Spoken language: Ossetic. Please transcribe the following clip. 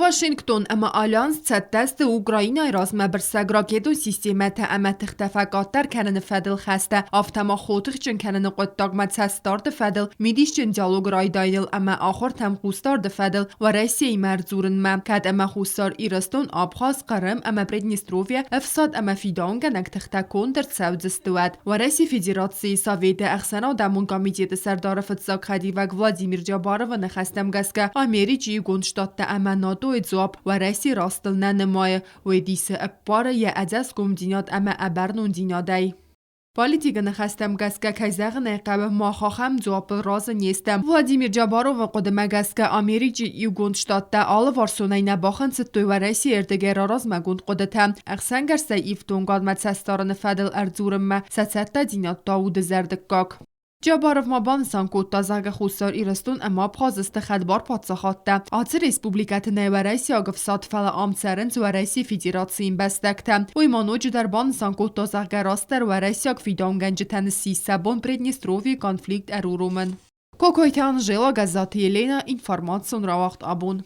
Вашингтон ӕмӕ Альянс цӕттӕ сты Украинайы размӕбырсӕг ракетон системӕтӕ ӕмӕ тыхтӕ фӕкъаддӕр кӕныны фӕдыл хӕстӕ, афтӕ ма хотыхджын кӕныны хъуыддагмӕ цӕстдарды фӕдыл мидисджын диалог райдайыныл ӕмӕ ахуыртӕм хъусдарды фӕдыл Уӕрӕсеимӕ ӕрдзурынмӕ, кӕд ӕмӕ Хуссар Ирыстон, Абхаз, Хъырым ӕмӕ Приднестровье ӕфсад ӕмӕ фидауынгӕнӕг тыхтӕ конд ӕрцӕудзысты, уӕд. Уӕрӕсейы Федерацийы Советы Ӕхсӕнадӕмон комитеты сӕрдары фыццаг хӕдивӕг Владимир Джабаровы ныхӕстӕм гӕсгӕ, Америчы Иугонд Штаттӕ ӕмӕ НАТО-йы дзуапп Уӕрӕсе растыл нӕ нымайы, уый дисы ӕппары йӕ ӕдзӕсгомдзинад ӕмӕ ӕбӕрнондзинадӕй. Политикы ныхӕстӕм гӕсгӕ, кӕй зӕгъын ӕй хъӕуы, мах ахӕм дзуаппыл разы не стӕм. Владимир Джабаровы хъуыдымӕ гӕсгӕ, Америчы Иугонд Штаттӕ алыварсонӕй нӕ бахынцыдтой Уӕрӕсейы ӕрдыгӕй раразмӕгонд хъуыдытӕ ӕхсӕнгӕрзтӕй ифтонгадмӕ цӕстдарыны фӕдыл ӕрдзурынмӕ сӕ цӕттӕдзинад та у дызӕрдыггаг. Джабаров ма банысан кодта, зӕгъгӕ, Хуссар Ирыстон ӕмӕ Абхаз сты хӕдбар паддзахадтӕ. Ацы республикӕты нӕй уӕрӕсейаг ӕфсад, фӕлӕ ам цӕрынц Уӕрӕсейы Федерацийы ӕмбӕстӕгтӕ. Уый ма ноджыдӕр банысан кодта, зӕгъгӕ, растдӕр уӕрӕсейаг фидауынгӕнджытӕн ссис сӕ бон Приднестровьейы конфликт ӕруромын. Кокойты Анжела, Гӕззаты Елена, информацион рауагъд абон.